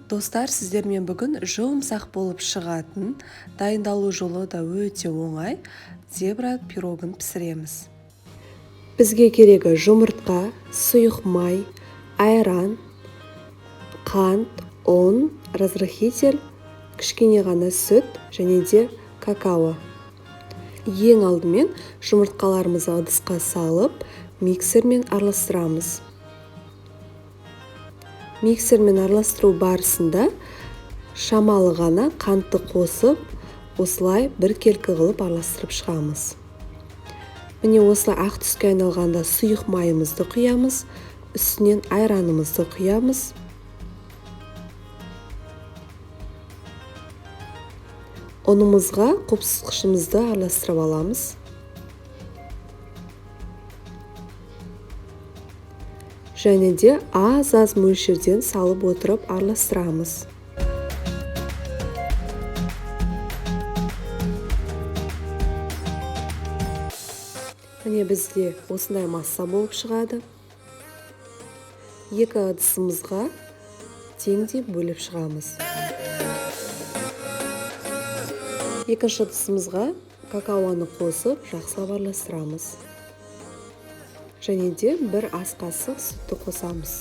Достар, сіздермен бүгін жұмсақ болып шығатын, дайындалу жолы да өте оңай зебра пирогын пісіреміз. Бізге керегі жұмыртқа, сұйық май, айран, қант, ұн, разрыхитель, кішкене ғана сүт және де какао. Ең алдымен жұмыртқаларымызды ыдысқа салып, миксермен араластырамыз. Миксермен араластыру барысында шамалы ғана қантты қосып, осылай біркелкі қылып араластырып шығамыз. Міне осылай ақ түске айналғанда сұйық майымызды құямыз, үстінен айранымызды құямыз. Ұнымызға қопсытқышымызды араластырып аламыз. Және де аз-аз мөлшерден салып отырып араластырамыз. Міне бізде осындай масса болып шығады. Екі ыдысымызға теңдей бөліп шығамыз. Екінші ыдысымызға какаоны қосып жақсылап араластырамыз. Және де бір ас қасық сүтті қосамыз.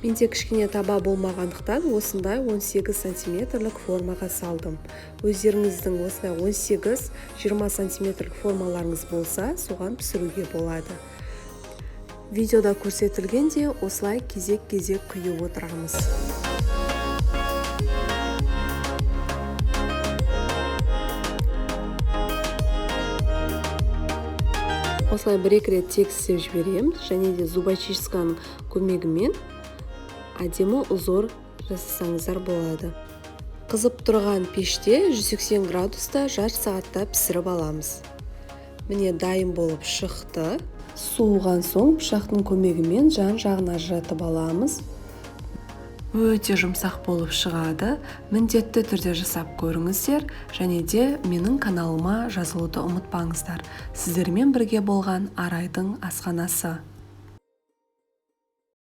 Менде кішкене таба болмағандықтан осындай 18 сантиметрлік формаға салдым. Өздеріңіздің осындай 18-20 сантиметрлік формаларыңыз болса, соған пісіруге болады. Видеода көрсетілгенде осылай кезек-кезек құйып отырамыз. Осылай бір-екі рет тегістеп жібереміз және де зубочистканың көмегімен әдемі узор жасасаңыздар болады. Қызып тұрған пеште 180 градуста жарты сағатта пісіріп аламыз. Міне дайын болып шықты. Суыған соң пышақтың көмегімен жан-жағын ажыратып аламыз. Өте жұмсақ болып шығады. Міндетті түрде жасап көріңіздер және де менің каналыма жазылуды ұмытпаңыздар. Сіздермен бірге болған Арайдың асханасы.